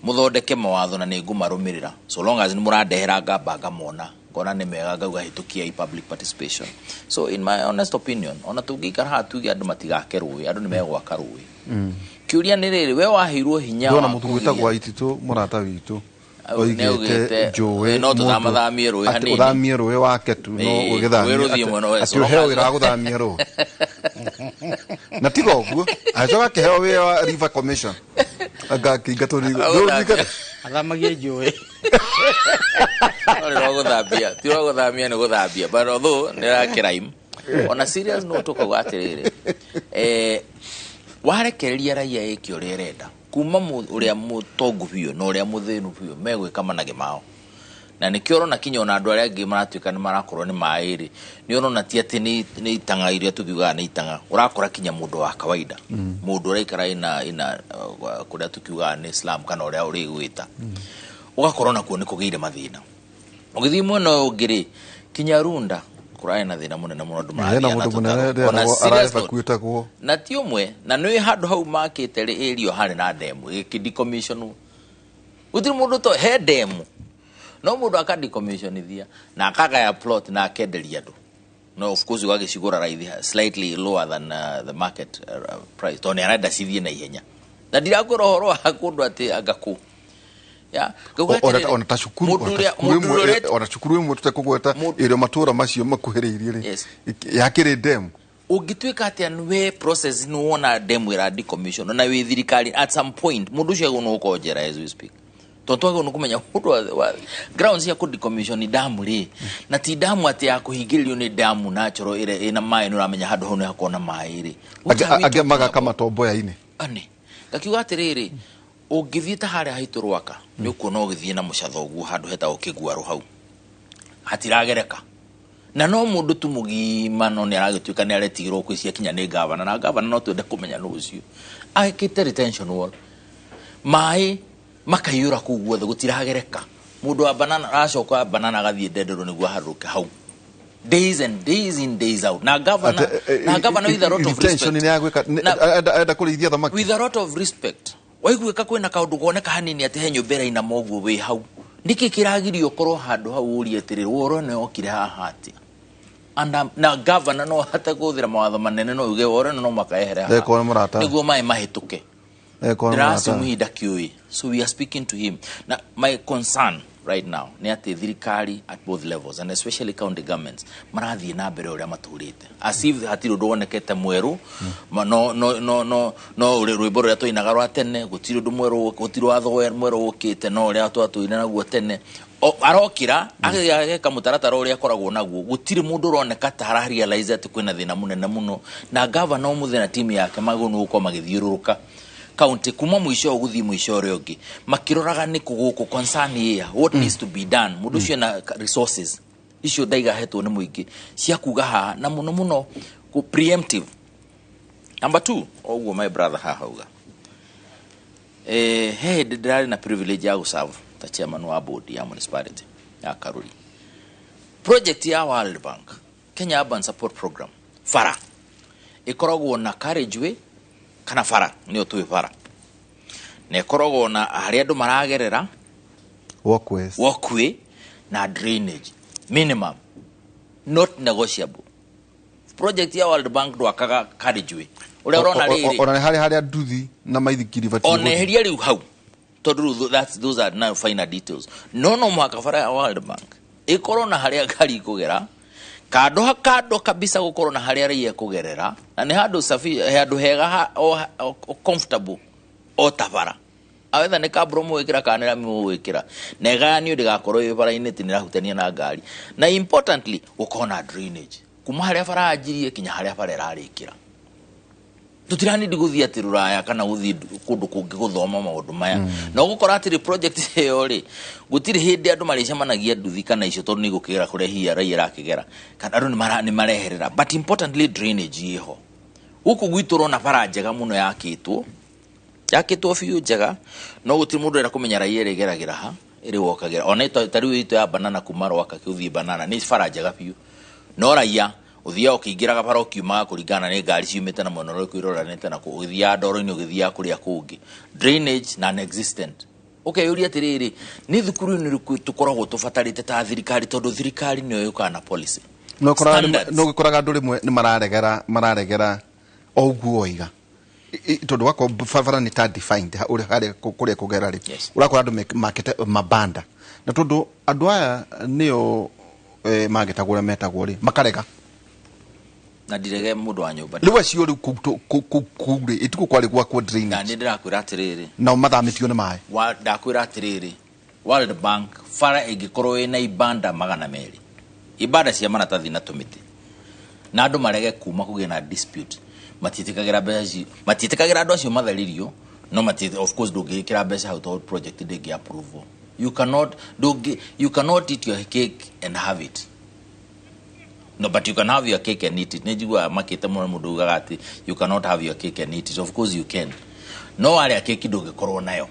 mũthondeke mawatho na nĩ ngũmarũmĩrĩra so long as nĩ mũrandehera, ngamba ngamona, ngona nĩ mega, ngauga hĩtũkiai public participation. So in my honest opinion, ona tũngĩikara haha tuge andũ matigake rũĩ, andũ nĩ megwaka rũĩ. Kĩũria nĩ rĩrĩ, we waheirwo hinya ndona wa mũthuri wĩtagwo kũgiria- Waititũ, mũrata witũ, Au, nĩ oigĩte augĩte, njũĩ no mũndũ- tũthamathamie rũĩ atĩ hanini. ũthamie rũĩ wake tu no Ĩĩ, ũgĩthamie rũĩ rũthiĩ mwena wa atĩ Soroka. ũheo wĩra wa gũthamia rũĩ, na tiga ũguo agĩcoka akĩheo wĩra wa River Commission, agakĩingatwo nĩ Agũthambia. Athamagie njũĩ. No nĩ rwa gũthambia, ti rwa gũthamia, nĩ gũthambia, but although nĩ rakĩraim ona serious no tũkauga atĩrĩrĩ, warekereria raia ĩke ũrĩa ĩrenda, kuma ũrĩa mũtongu biũ na ũrĩa mũthĩnu biũ megwĩka manage mao, na nĩkĩo ũrona kinya ona andũ arĩa angĩ maratuĩka nĩ marakorwo nĩ maĩ rĩ, nĩ ũrona ti atĩ nĩ itang'a iria tũkiugaga nĩ itang'a, ũrakora kinya mũndũ wa kawaida, mũndũ ũraikara ina kũrĩa tũkiugaga nĩ slum kana ũrĩa ũrĩgwĩta, ũgakora onakuo nĩ kũgĩire mathĩna. Ũgĩthiĩ mwena ũyũ ũngĩ rĩ, kinya Runda kũrarĩ na thĩna mũnene mũno, andũ hena marathiĩ na mũndũ mũnene tũtarũ. Ona ndĩragwo serious note, araevacuĩtagwo. Na ti ũmwe, na nĩ handũ hau makĩte rĩ, area harĩ na ndemu ĩgĩkĩdecommissionwo, gũtirĩ mũndũ to he ndemu, no mũndũ akadecommissionithia na akagaya plot na akenderia andũ, no of course ũgagĩcigũra raithi, slightly lower than the market price, tondũ nĩ arenda cithiĩ na ihenya, na ndirakwĩra ũhoro wa kũndũ atĩ anga kũ ya ngauga atĩrĩrĩ, ona ta cukuru mũndũ ona ta ũrĩa- cukuru mũndũ ĩmwe ũrĩa ona cukuru ĩmwe tũtekũgweta ĩrĩa matũra macio makuhĩrĩirie rĩ, yakĩrĩ ndemu. Ũngĩtuĩka atĩa nĩwe process nĩ wona ndemu ĩra decommission na wĩ thirikari, at some point mũndũ ũcio agĩrĩirwo nĩ gũkorwo njera as we speak, tondũ twagĩrĩirwo nĩ kũmenya mũndũ wa grounds cia kũ decommission damu rĩ, na ti damu atĩ ya kũhingĩrĩrio, nĩ damu natural ĩrĩa ĩna maĩ, nĩ ũramenya handũ hau nĩ hakorwo na maĩ rĩ. What are we Angĩ talking magaka about? matomboya-inĩ. Ani ngakiuga atĩrĩrĩ, ũngĩthiĩ ta harĩa haitũ Rwaka, nĩ ũkuona ũgĩthiĩ na mũcatho ũguo handũ hetagwo Kĩguarũ, hau hatiragereka, na no mũndũ tu mũgima, no nĩ aragĩtuĩka nĩ aretigĩrwo kwĩcia kinya nĩ gavana, na gavana no twende kũmenya nũ ũcio akĩte retention wall, maĩ makaiyũra kũu guothe, gũtiragereka. Mũndũ wa banana aracoka banana agathiĩ Ndenderũ nĩguo aharũrũke hau. Days and days in, days out. Na governor, na governor with a lot of retention respect. nĩ ya gwĩka enda kũrĩithia thamaki. With a lot of respect, waiguĩka kwĩna kaũndũ koneka hanini atĩ he nyũmba ĩrainama ũguo wĩ hau, nĩkĩ kĩragirio ũkorwo handũ hau ũrie atĩrĩrĩ, woro ĩno yokire haha atĩa? And na governor no ahote kũhũthĩra mawatho manene, no uge woro ĩno no makaehere haha Eko nĩ mũrata. nĩguo maĩ mahĩtũke. Eko nĩ Ndĩraassume mũrata. he ndakiũĩ, so we are speaking to him. Na my concern right now nĩ atĩ thirikari at both levels and especially county governments marathiĩ na mbere ũrĩa matũrĩte as if hatirĩ ũndũ wonekete mwerũ. No no no no no ũrĩ rwĩmbo rũrĩa twainaga rwa tene, gũtirĩ ũndũ mwerũ, gũtirĩ watho mwerũ ũkĩte, no ũrĩa twatũire naguo tene. Arokĩra ageka mũtaratara ũrĩa akoragwo naguo, gũtirĩ mũndũ ũroneka ta ararealize atĩ kwĩna thĩna mũnene mũno. Na gavana ũmũthĩ na timu yake magĩrĩirwo nĩ gũkorwo magĩthiũrũrũka kaunti kuma mũico ũyũ gũthiĩ mũico ũrĩa ũngĩ, makĩroraga nĩ kũ gũkũ concern here, what needs to be done. Mũndũ ũcio ena resources icio ndaiga ahetwo nĩ mũingĩ cia kuga haha na mũno mũno kũ preemptive. Number two, o ũguo my brother haha uga, he hĩndĩ ndĩrarĩ na privilege ya gũserve ta chairman wa board ya municipality ya Karuri. Project ya World Bank, Kenya Urban Support Program, bara ĩkoragwo na carriageway kana bara nĩyo tũĩ bara, na ĩkoragwo na harĩa andũ maragerera, Walkways. Walkway na drainage minimum, not negotiable. Project ya World Bank ndwakaga carriageway ũrĩa ũrona rĩrĩ. Ona nĩ harĩa nduthi na maithikiri batiĩ Ona gũthiĩ. Eheria rĩu hau, tondũ rĩu those are now finer details. No mũhaka bara ya World Bank ĩkorwo na harĩa ngari ikũgera kando, kando kabisa, gũkorwo na harĩa raia ĩkũgerera, na nĩ handũ safi, handũ hega o comfortable o ta bara, awetha nĩ kabro mũgwĩkĩra kana nĩ rami mũgwĩkĩra, na ĩgayanio ndĩgakorwo ĩ bara-inĩ atĩ nĩrahutania na ngari, na importantly gũkorwo na drainage kuma harĩa bara yanjirie kinya harĩa bara ĩrarĩkĩra. Tũtiranindi gũthiĩ atĩ rũraya kana gũthiĩ kũndũ kũngĩ gũthoma maũndũ maya, na ũgũkora atĩrĩ, project ĩyo rĩ, gũtirĩ hĩndĩ andũ marĩcemanagia nduthi kana icio, tondũ nĩ igũkĩgera kũrĩa hihi raia ĩrakĩgera, kana andũ nĩ mareherera. But importantly drainage ĩho. Gũkũ gwitũ ũrona bara njega mũno yakĩtwo, yakĩtwo biũ njega, no gũtirĩ mũndũ ũrenda kũmenya raia ĩrĩgeragĩra ha, ĩrĩ wokagĩra. Ona ta rĩu itũ ya Banana, kuma Rwaka gũthiĩ Banana, nĩ bara njega biũ, no raia ũthiaga ũkĩingĩraga bara ũkiumaga kũringana nĩ ngari ciumĩte na mwena ũrĩkũ iroranĩte na kũ, ũgĩthiaga ndoro-inĩ, ũgĩthiaga kũrĩa kũngĩ, drainage non existent. Ũkeyũria atĩrĩrĩ, nĩ thukuru-inĩ ĩrĩkũ tũkoragwo tũbatarĩte ta thirikari, tondũ thirikari nĩyo yũkaga na policy No ũkoraga standards. No ũgĩkoraga andũ rĩmwe nĩ mararegera o ũguo oiga, tondũ wakorwo barabara nĩ ta defined ũrĩa harĩa kũrĩa kũgera rĩ, ũrakora andũ makĩte mabanda, na tondũ andũ aya nĩo magĩtagwo ũrĩa metagwo rĩ, makarega. Na ndirege mũndũ wa nyũmba. Rĩu acio rĩu kũu rĩ, ĩtukũ kwarĩ gwakwo Na drainage. nĩ ndĩrakwĩra atĩrĩrĩ, Nao mathamĩtio nĩ maĩ. Ndakwĩra atĩrĩrĩ, World Bank bara ĩngĩkorwo ĩna ibanda 200, ibanda cia maratathi na tũmĩtĩ, na andũ marege kuma kũgĩa na dispute, matiĩtĩkagĩra mbeca icio, matiĩtĩkagĩra andũ acio matharirio, no of course ndũngĩĩkĩra mbeca hau tondũ project ndĩngĩ approve. You cannot, ndũngĩ, you cannot eat your cake and have it. No, but you can have your cake and eat it. Nĩ njiguaga makĩte mũno mũndũ ugaga atĩ you cannot have your cake and eat it. Of course you can, no warĩa keki ndũngĩkorwo nayo.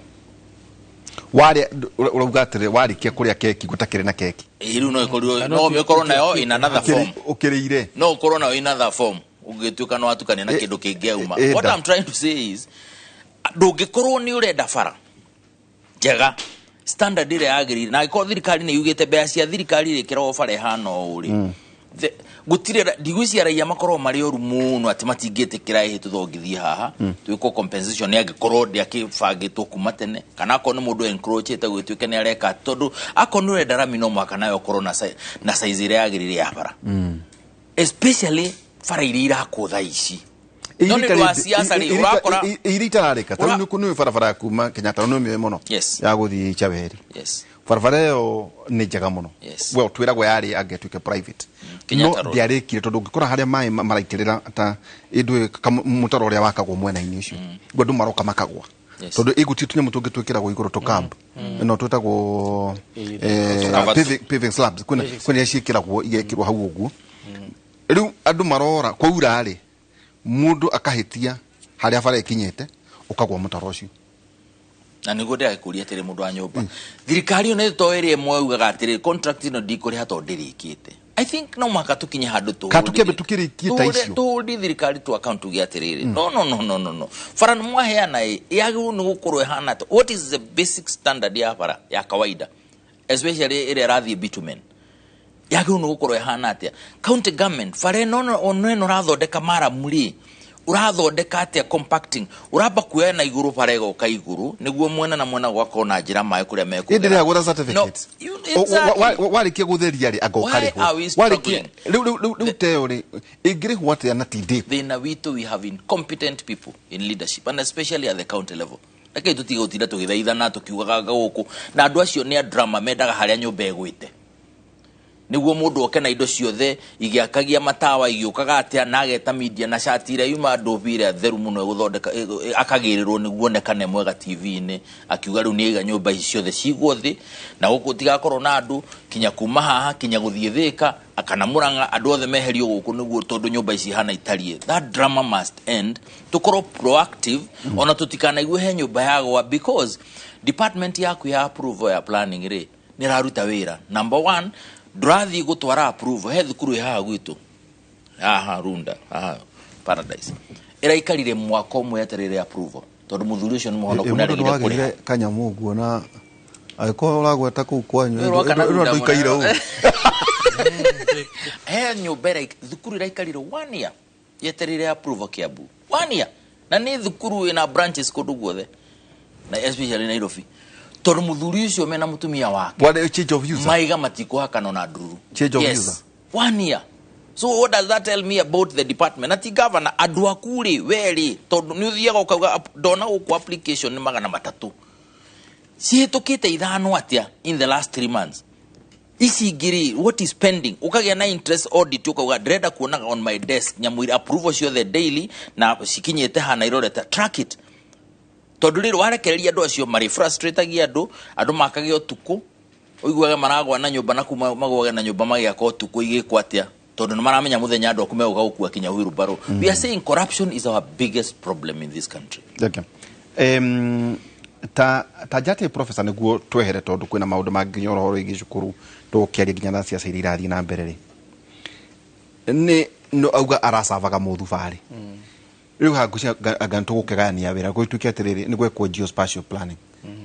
Warĩa, ũrauga atĩrĩ, warĩkia kũrĩa keki gũtakĩrĩ na keki. Ĩ, rĩu no ĩkorirwo Cannot no you ĩkorwo eat nayo your in another form. Ũkĩrĩire. No ũkorwo nayo in another form, ũngĩtuĩka no watukania na kĩndũ kĩngĩauma. What I'm trying to say is, ndũngĩkorwo nĩ ũrenda bara njega, standard ĩrĩa yagĩrĩire, na angĩkorwo thirikari nĩ yugĩte mbeca cia thirikari ĩrĩkĩragwo bara ĩhana ũũ rĩ, gũtirĩ, ndigwĩciria raia makorwo marĩ oru mũno atĩ matingĩtĩkĩra ĩhĩ tũthongithie haha, twĩkwo compensation angĩkorwo ndĩakĩbangĩtwo kuma tene, kana akorwo nĩ mũndũ encroachĩte gwĩtuĩke nĩ areka, tondũ akorwo nĩ ũrenda rami no mũhaka nayo ũkorwo na size ĩrĩa yagĩrĩire ya bara, especially bara iria irakwo thaa ici. No nĩ ũndũ wa siasa rĩ, ũrakora Iria itararĩka ta rĩu nĩ barabara ya kuma Kenyatta, nĩ ũmĩũĩ mũno, ya gũthiĩ Chaweri. Barabara ĩyo nĩ njega mũno. Well, twĩragwo yarĩ angĩtuĩke private, no Kenyatta Road. Ndĩarĩkire, tondũ ũngĩkora harĩa maĩ maraitĩrĩra ta ĩndũ mũtaro ũrĩa wakagwo mwena-inĩ ũcio, guo andũ maroka makagwa, tondũ ĩgũtie tũnyamũ tũngĩ twĩkĩragwo igũrũ, tũkamb no twĩtagwo paving slabs, kwĩna iria ciĩkĩragwo, igekĩrwo hau ũguo. Rĩu andũ marora kwaura rĩ, mũndũ akahĩtia harĩa bara ĩkinyĩte, ũkagwa mũtaro ũcio. Na nĩguo ndĩragĩkũria atĩrĩ, mũndũ wa nyũmba, thirikari ĩyo nĩ to ĩrĩa ĩmwe yugaga atĩrĩ, contract ĩno ndikũrĩha tondũ ndĩrĩkĩte. I think no mũhaka tũkinye handũ Ka tũkĩambe tũkĩrĩkie ta icio. Tũhũndi thirikari tu account tuge atĩrĩrĩ, no, no, no, no, no, no, bara nĩ mwaheana ĩ, yagĩrĩirwo nĩ gũkorwo ĩhana atĩa? What is the basic standard ya bara ya kawaida, especially ĩrĩa ĩrathiĩ bitumen, yagĩrĩirwo nĩ gũkorwo ĩhana atĩa? County government, bara ĩno ona ĩno ũrathondeka maramu rĩ, ũrathondeka atĩa? Compacting, ũramba kuoya na igũrũ, bara ĩgoka igũrũ nĩguo mwena na mwena gũgakorwo na njĩra maĩ kũrĩa mekũgera. Ĩndĩ rĩagũra certificate. No, exactly. Warĩkia gũtheria rĩ, anga Why ũkarĩhwo. are we struggling? Rĩu teo rĩ, ĩngĩrĩhwo atĩa na ti ndĩku? Thĩna witũ, we have incompetent people in leadership and especially at the county level. Reke tũtige gũtinda tũgĩthaithana tũkiugaga gũkũ na andũ acio nĩ a drama, mendaga harĩa nyũmba ĩgwĩte nĩguo mũndũ oke na indo ciothe igĩakagia matawa igĩũkaga atĩa, na ageta media na cati ĩrĩa yuma ndũbi ĩrĩa theru mũno ĩgũthondeka akagĩrĩrwo nĩguo onekane mwega TV-inĩ, akiuga rĩu nĩaiga nyũmba ici ciothe cigwo thĩ na gũkũ tigakorwo na andũ kinya kuma haha kinya gũthiĩ Thĩka kana Mũrang'a, andũ othe meherio gũkũ nĩguo tondũ nyũmba ici ihana itariĩ. That drama must end. Tũkorwo proactive, ona tũtikanaigue he nyũmba yagwa, because department yaku ya approval ya planning rĩ, nĩ ĩraruta wĩra. Number one, ndũrathiĩ gũtwara approval he thukuru ĩ haha gwitũ, haha Runda, haha Paradise, ĩraikarire mwaka ũmwe yetereire approval tondũ mũthuri ũcio nĩ mũhonoku, Mũndũ nĩ aregire kũrĩha. nĩwagĩire kanyamũ ũguo na angĩkorwo ũragweta kũu kwanyu Rĩu rwaka na ĩno Runda ndũikaire mũno. ũũ. He nyũmba thukuru ĩraikarire one year yetereire approval Kiambu, one year, na nĩ thukuru ĩna branches kũndũ guothe na especially Nairobi, tondũ mũthuri ũcio mena mũtumia wake What, change of user? maiga matikũhakana na ndururu. Change of Yes. user. One year. So what does that tell me about the department? Ati governor, andũ aku rĩ, we rĩ, tondũ nĩ ũthiaga ũkauga ndona gũkũ application nĩ 300 cihĩtũkĩte ithano atĩa in the last 3 months, ici ingĩ rĩ, what is pending? Ũkagĩa na interest audit, ũkauga ndĩrenda kuonaga on my desk nyamũ iria approval ciothe daily na cikinyĩte hana iroreta, track it, tondũ rĩrĩ warekereria andũ acio marĩ frustratagia andũ, andũ makage ũtukũ, ũiguage maragwa na nyũmba na kuma magwage na nyũmba magĩaka ũtukũ igĩkwo atĩa, tondũ nĩ maramenya mũthenya andũ aku megũka gũkua kinya wheelbarrow. We are saying corruption is our biggest problem in this country. Okay. Ta njate professor nĩguo twehere, tondũ kwĩna maũndũ mangĩ nginya ũhoro wĩgiĩ cukuru tũgũkĩaria nginya na ciaca iria irathiĩ na mbere rĩ, nĩ no auga aracavaga mũthubarĩ rĩu haha anga tũgũkĩgayania wĩra gũtuĩke atĩrĩrĩ, nĩ gwekwo geospatial planning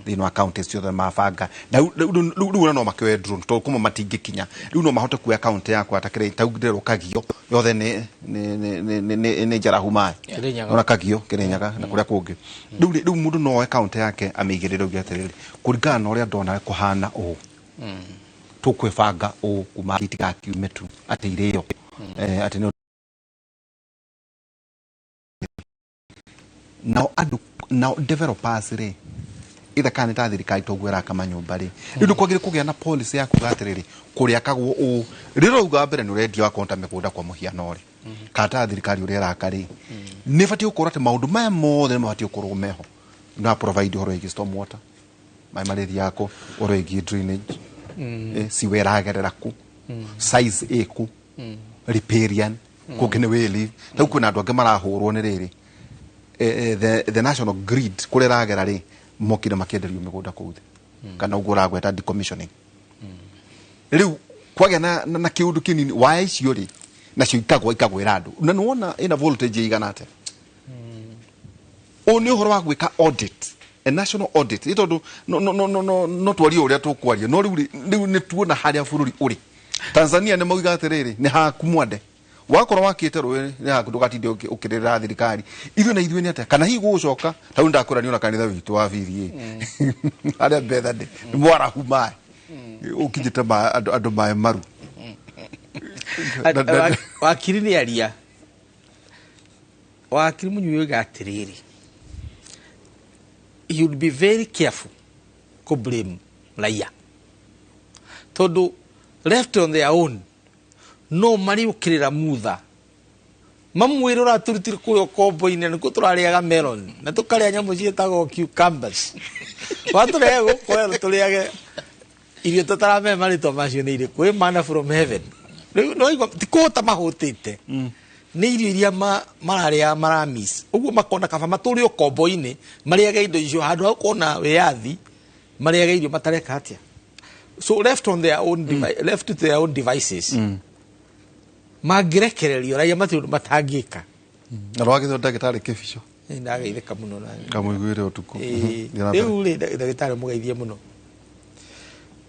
thĩinĩ wa county ciothe mabanga na rĩu ona no makĩoe drone tondũ kuma matingĩkinya rĩu no mahote kuoya county yakwa ta kĩrĩa tau ndĩrerwo Kagio yothe nĩ njarahu maĩ. Kĩrĩnyaga. Ona Kagio, Kĩrĩnyaga na kũrĩa kũngĩ. Rĩu mũndũ no oe county yake amĩigĩrĩre uge atĩrĩrĩ, kũringana na ũrĩa ndona kũhana ũũ, tũkwĩbanga ũũ kuma itigakiume tu atĩ irĩo atĩ nĩ nao andũ nao developers rĩ, ithe kana nĩ ta thirikari toguo ĩraka manyũmba rĩ, rĩu nĩ kwagĩrĩire kũgĩa na policy ya kuga atĩrĩrĩ, kũrĩakagwo ũũ rĩrĩa ũrauga mbere nĩ ũrendia wakorwo ta mĩgũnda kwa mũhiano rĩ, kana ta thirikari ũrĩa ĩraka rĩ, nĩ ĩbatiĩ gũkorwo atĩ maũndũ maya mothe nĩ mabatiĩ gũkorwo meho na provide ũhoro wĩgiĩ storm water, maĩ marĩthiaga kũ, ũhoro wĩgiĩ drainage, siwe ĩragerera kũ, size ĩkũ, riparian kũngĩ nĩ wayleave. Rĩu kwĩna andũ angĩ marahũrwo nĩ rĩrĩ, the national grid kũrĩa ĩragera rĩ, mokire makĩenderio mĩgũnda kũu thĩ, kana ũguo ũragweta decommissioning. Rĩu kwagĩa na kĩũndũ kĩnini waya icio rĩ, nacio ikagwa ikagwĩra andũ na nĩwona ĩna voltage ĩigana atĩa. Ũũ nĩ ũhoro wa gwĩka audit, a national audit, nĩ tondũ no twarie ũrĩa tũkwaria, no rĩu rĩ, rĩu nĩ tuona harĩa bũrũri ũrĩ. Tanzania nĩ mauga atĩrĩrĩ, nĩ haku mwande wakorwo wakĩte rũĩ nĩ haku, ndũgatinde ũkĩrĩrĩra thirikari. Ithuĩ na ithuĩ nĩ atĩa kana hihi gũgũcoka ta rĩu ndakwĩra nĩ ona kanitha witũ wa BBA harĩa Bethany nĩ mwarahu maĩ ũkinyĩte andũ maĩ maru. Wakiri nĩ aria, wakiri Mũnyui oiga atĩrĩrĩ, you would be very careful kũ blame raia, tondũ left on their own no marĩũkĩrĩra mutha mamwĩre ũratũrutire kũrĩa ũkombo-inĩ nĩkuo tũrarĩaga melon na tũkarĩa nyamũ ciĩtagwo cucumbers, watũrehe gũkũ werũ tũrĩage irio tũtaramenya marĩtwa macio nĩ irĩkũ, ĩ mana from heaven. Rĩu no igua ti kũhũta mahũtĩte, nĩ irio iria mararĩa maramis ũguo, makona kaba matũre ũkombo-inĩ marĩage indo icio handũ ha gũkorwo na wĩyathi marĩage irio matareka atĩa. So left on their own left to their own devices. Mangĩrekererio raia matirĩ ũndũ matangĩka. Na rwagithwo ndagĩtarĩ Kĩbico. Nĩ ndageithĩka mũno na Ngamũiguĩre ũtukũ. Ĩĩ, Thiĩ na mbere. rĩu rĩ, ndagĩtarĩ mũgeithie mũno.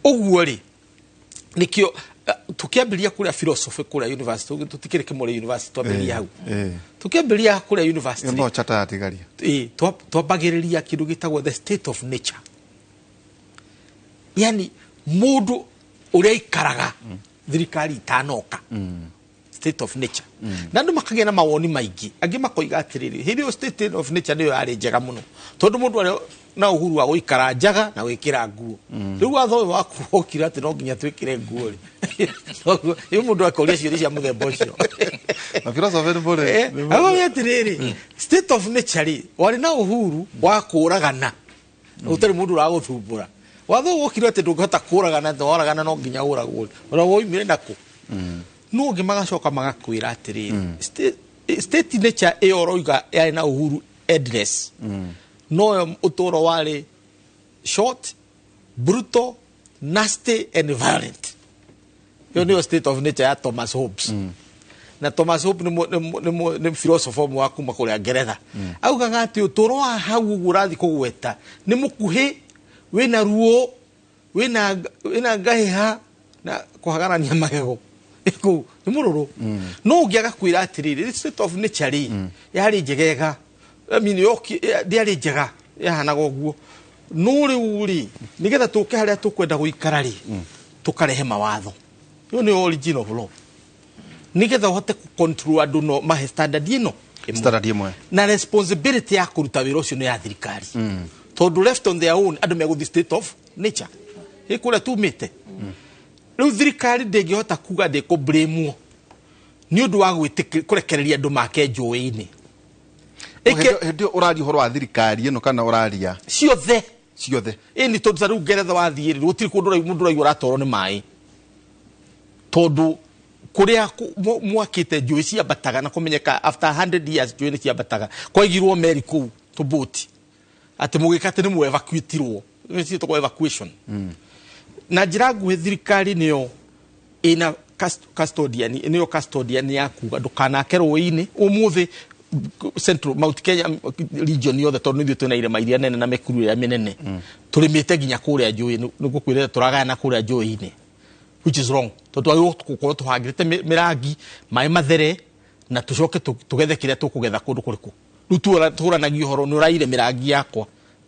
Ũguo rĩ, nĩkĩo tũkĩambĩrĩria kũrĩa philosophy kũrĩa university, tũtikĩrĩ Kĩmũrĩ university, twambĩrĩria hau. Tũkĩambĩrĩria kũrĩa university Ĩyo no chata yatigaria. Ĩĩ, twambagĩrĩria kĩndũ gĩtagwo the state of nature, yani mũndũ ũrĩa aikaraga thirikari itanoka, state of nature. Na andũ makagĩa na mawoni maingĩ. Angĩ makoiga atĩrĩrĩ, hĩndĩ ĩyo state of nature nĩyo yarĩ njega mũno, tondũ mũndũ arĩ na uhuru wa gũikara njaga na gwĩkĩra nguo. Rĩu watho ũyũ waku wokire atĩ no nginya twĩkĩre nguo rĩ, rĩu mũndũ akoria ciũria cia mũthemba ũcio. Na philosophy nĩ mũrĩ. Agoria atĩrĩrĩ, state of nature rĩ, warĩ na uhuru wa kũragana ũtarĩ mũndũ ũragũthumbũra. Watho ũyũ wokire atĩ ndũngĩhota kũragana, atĩ waragana no nginya ũragwo, ona woimire nakũ. No ũngĩ magacoka magakwĩra atĩrĩrĩ, state nature ĩyo ũroiga yarĩ na uhuru endless, noyo ũtũũro warĩ short, brutal, nasty and violent. Ĩyo nĩyo state of nature ya Thomas Hobbes. Na Thomas Hobbes nĩ philosopher ũmwe wa kuma kũrĩa Ngeretha. Augaga atĩ ũtũũro wa hau ũguo ũrathiĩ kũgweta nĩ mũkuhĩ, wĩna ruo, wĩna ngahĩha na kũhagarania magego kũu nĩ mũrũrũ. No ũngĩ agakwĩra atĩrĩrĩ, state of nature rĩ, yarĩ njegega. I mean, ndĩarĩ njega, yahanaga ũguo. No rĩu rĩ, nĩgetha tũke harĩa tũkwenda gũikara rĩ, tũkarehe mawatho. Ĩyo nĩyo origin of law, nĩgetha ũhote control andũ, no mahe standard ĩno ĩmwe. Standard ĩmwe. Na responsibility ya kũruta wĩra ũcio nĩ ya thirikari, tondũ left on their own andũ megũthiĩ state of nature ĩ kũrĩa tumĩte. Rĩu thirikari ndĩngĩhota kuga ndĩkũ-blame nĩ ũndũ wa kũrekereria andũ make njũĩ-inĩ. Hĩndĩ ĩyo ũraria ũhoro wa thirikari ĩno kana ũraria Ciothe. Ciothe. Ĩni, tondũ ta rĩu Ngeretha wathiĩ rĩ, gũtirĩ kũndũ mũndũ ũraigua ũratwarwo nĩ maĩ, tondũ kũrĩa mwakĩte njũĩ ciambataga na kũmenyeka after 100 years njũĩ nĩ ciambataga. Kwaigirwo meri kũu, tũbũti, atĩ mũgĩka atĩ nĩ mũ evacuatirwo, ciĩtagwo evacuation. Na njĩra nguhĩ, thirikari nĩyo ĩna custodian, nĩyo custodian ya kuga ndũkanake rũĩ-inĩ. Ũmũthĩ Central Mount Kenya region yothe, tondũ nithuĩ twĩna irĩma iria nene na mĩkuru ĩrĩa mĩnene, tũrĩmĩte nginya kũrĩa njũĩ. Nĩ ngũkwĩrĩra tũragayana kũrĩa njũĩ-inĩ, which is wrong, tondũ twagĩrĩirwo gũkorwo tũhangĩte mĩrangi maĩ mathere na tũcoke tũgethe kĩrĩa tũkũgetha kũndũ kũrĩkũ. Rĩu tũranagia ũhoro nĩ ũraire mĩrangi yakwa,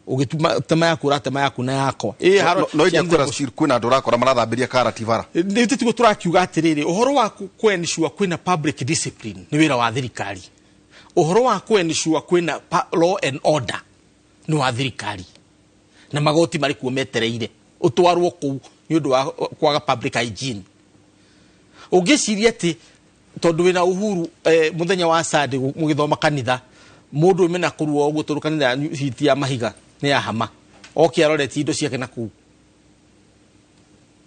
ũgĩtuma tema yaku, ũratema yaku na yakwa. Ĩ, No cia iria kwĩra mũthemba still kwĩna andũ ũrakora marathambĩria karati bara. Nĩ tiguo tũrakiuga atĩrĩrĩ, ũhoro wa kũ-ensure kwĩna public discipline nĩ wĩra wa thirikari. Ũhoro wa kũ-ensure kwĩna law and order nĩ wa thirikari, na magoti marĩ kuo metereire ũtwarwo kũu nĩ ũndũ wa kwaga public hygiene. Ũngĩciria atĩ tondũ wĩna uhuru, mũthenya wa Sunday mũgĩthoma kanitha, mũndũ ume na kũrua ũguo, tondũ kanitha yanyu hiti ya mahiga nĩ ya hama, oke aroretie indo ciake na kũu.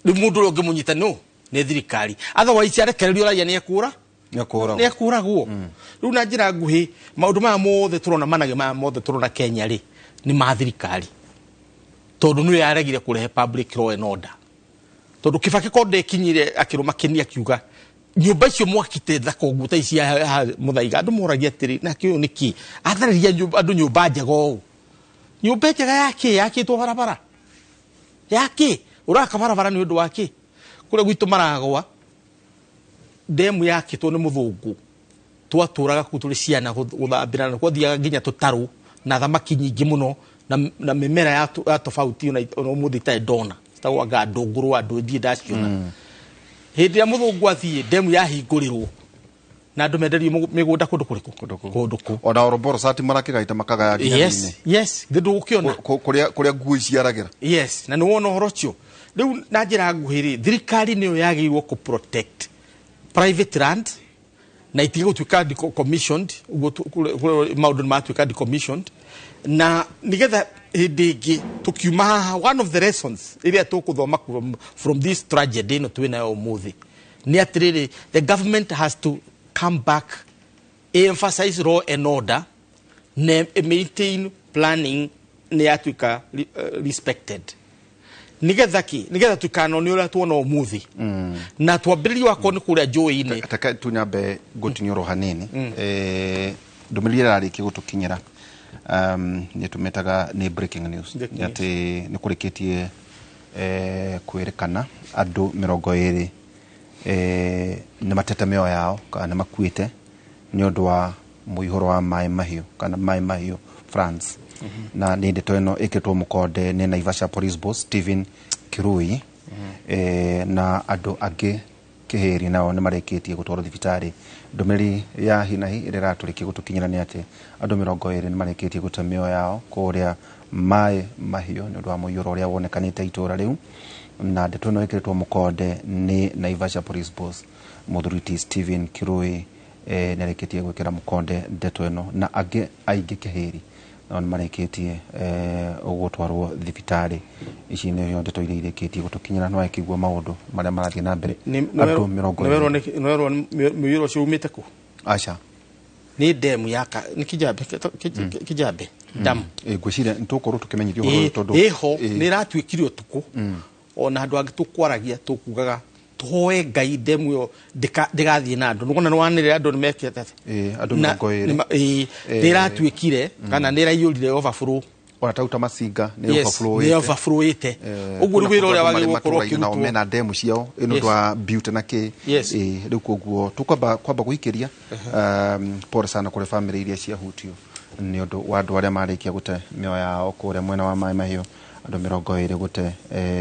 Rĩu mũndũ ũrĩa ũngĩmũnyita no nĩ thirikari, otherwise arekererio raia nĩ ekũra. Nĩ ekũragwo. Nĩ ekũragwo. Rĩu na njĩra nguhĩ, maũndũ maya mothe tũrona, manage maya mothe tũrona Kenya rĩ, nĩ ma thirikari, tondũ nĩyo yaregire kũrehe public law and order. Tondũ Kibaki ko ndekinyire akĩrũma kĩni akiuga nyũmba icio mwakite thaka ũguo ta ici ya Mũthaiga, andũ moragia atĩrĩ, nake ũyũ nĩkĩ atharĩria andũ nyũmba njega ũũ? Nyũmba njega yakĩ yakĩtwo barabara yakĩ? Ũraka barabara nĩ ũndũ wa kĩ? Kũrĩa gwitũ Maragwa, ndemu yakĩtwo nĩ mũthũngũ, twatũraga kũu tũrĩ ciana gũthambĩra, na kwathiaga nginya tũtarũ na thamaki nyingĩ mũno na mĩmera ya tofauti ona ũmũthĩ itarĩ ndona, citagwo anga ndũngũrũ, andũ ndirĩ ndaciona. Hĩndĩ ĩrĩa mũthũngũ athiĩ, ndemu yahingũrĩrwo na andũ menderio mĩgũnda kũndũ kũrĩkũ? Kũndũ kũu. Ona Oromboro sati marakĩgaita makagaya nginya Yes, yes, thĩ ndũgũkĩona. Kũrĩa nguo iciaragĩra. Yes, na nĩ wona ũhoro ũcio. Rĩu na njĩra nguhĩ rĩ, thirikari nĩyo yagĩrĩirwo kũ protect private land na itige gũtuĩka decommissioned ũguo kũrĩa maũndũ nĩ matuĩka decommissioned, na nĩgetha hĩndĩ ĩngĩ tũkiuma haha, one of the lessons ĩrĩa tũkũthoma from this tragedy ĩno twĩ nayo ũmũthĩ nĩ atĩrĩrĩ, the government has to come back, emphasize law and order na maintain planning nĩ yatuĩka respected. Nigetha ki nigetha tukanone uria tuona umuthi na twambĩrĩrie wakorwo nĩ kũrĩa njũĩ-inĩ. Taka tunyambe ngũtinyũrwo hanini. Ndũmĩrĩri ĩrarĩkia gũtũkinyĩra nĩ tũmĩtaga nĩ breaking news. Breaking nĩ atĩ nĩ kũrĩkĩtie kwĩrĩkana andũ 20 nĩ matete mĩoyo yao kana nĩ makuĩte nĩ ũndũ wa mũihũro wa maĩ mahiũ kana maĩ mahiũ France. Na nĩ ndeto ĩno ĩkĩrĩtwo mũkonde nĩ Naivasha Police Boss Stephen Kirui. Na andũ angĩ kĩhĩri nao nĩ marĩkĩtie gũtwarwo thibitarĩ. Ndũmĩrĩri ya hinahi ĩrĩa ĩratũrĩkia gũtũkinyĩra nĩ atĩ andũ 20 nĩ marĩkĩtie gũte mĩoyo yao kũrĩa maĩ mahiũ nĩ ũndũ wa mũiyũro ũrĩa wonekanĩte itũra rĩu. Na ndeto ĩno ĩkĩrĩtwo mũkonde nĩ Naivasha Police Boss mũthuri Stephen Kirui nĩ arĩkĩtie gwĩkĩra mũkonde ndeto ĩno na angĩ aingĩ kĩhĩri nao nĩ marĩkĩtie gũtwarwo thibitarĩ. Ici nĩcio ndeto iria irĩkĩtie gũtũkinyĩra, no akĩigua maũndũ marĩa marathiĩ na mbere. Andũ 20. Nĩwerwo mũiyũro ũcio umĩte kũ? Aca. Nĩ demu ya nĩ Kijabe, Kijabe dam. Ngwĩciria nĩ tũgũkorwo tũkĩmenyithio ũhoro ũyũ tondũ ĩho nĩ ĩratuĩkire ũtukũ ona andũ angĩ tũkwaragia tũkugaga tũhoe Ngai demu ĩyo ndĩgathiĩ na andũ. Nĩwona nĩwanĩrĩra andũ nĩmekĩte atĩa? Andũ 20. Nĩ ĩratuĩkire kana nĩ ĩraiyũrire overflow. Ona tau ta Masinga nĩ Yes, overflow. nĩ overflowĩte. Ũguo rĩu wĩra ũrĩa wagĩrĩirwo gũkorwo nao ũkĩrutwo mena demu ciao ĩno twa beauty na kĩ. Rĩu koguo tũkwamba kwamba gũikĩria pole sana kũrĩ family iria ciahutio nĩ ũndũ wa andũ arĩa marĩkia gũte mĩoyo yao kũrĩa mwena wa maĩ mahiũ, andũ 20 gũte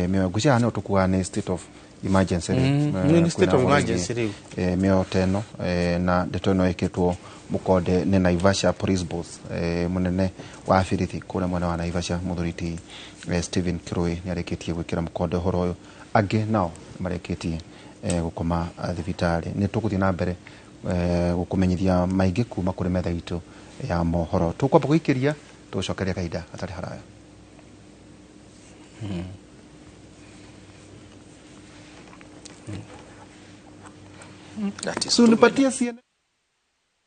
mĩoyo. Ngwĩciria haha nĩho tũkugaga nĩ state of emergency rĩu. Nĩ state of Kwĩna emergency rĩu. Mĩoyo ta ĩno na ndeto ĩno ĩkĩtwo mũkonde nĩ Naivasha Police Boss mũnene wa birithi kũrĩa mwena wa Naivasha mũthuri ti Stephen Kirui nĩ arĩkĩtie gwĩkĩra mũkonde ũhoro ũyũ. Angĩ nao marĩkĩtie gũkoma thibitarĩ. Nĩ tũgũthiĩ na mbere gũkũmenyithia maingĩ kuma kũrĩ metha itũ ya mohoro. Tũkwamba gũikĩria tũgũcokeria kahinda gatarĩ haraya. That is So too many. nipatie CNN.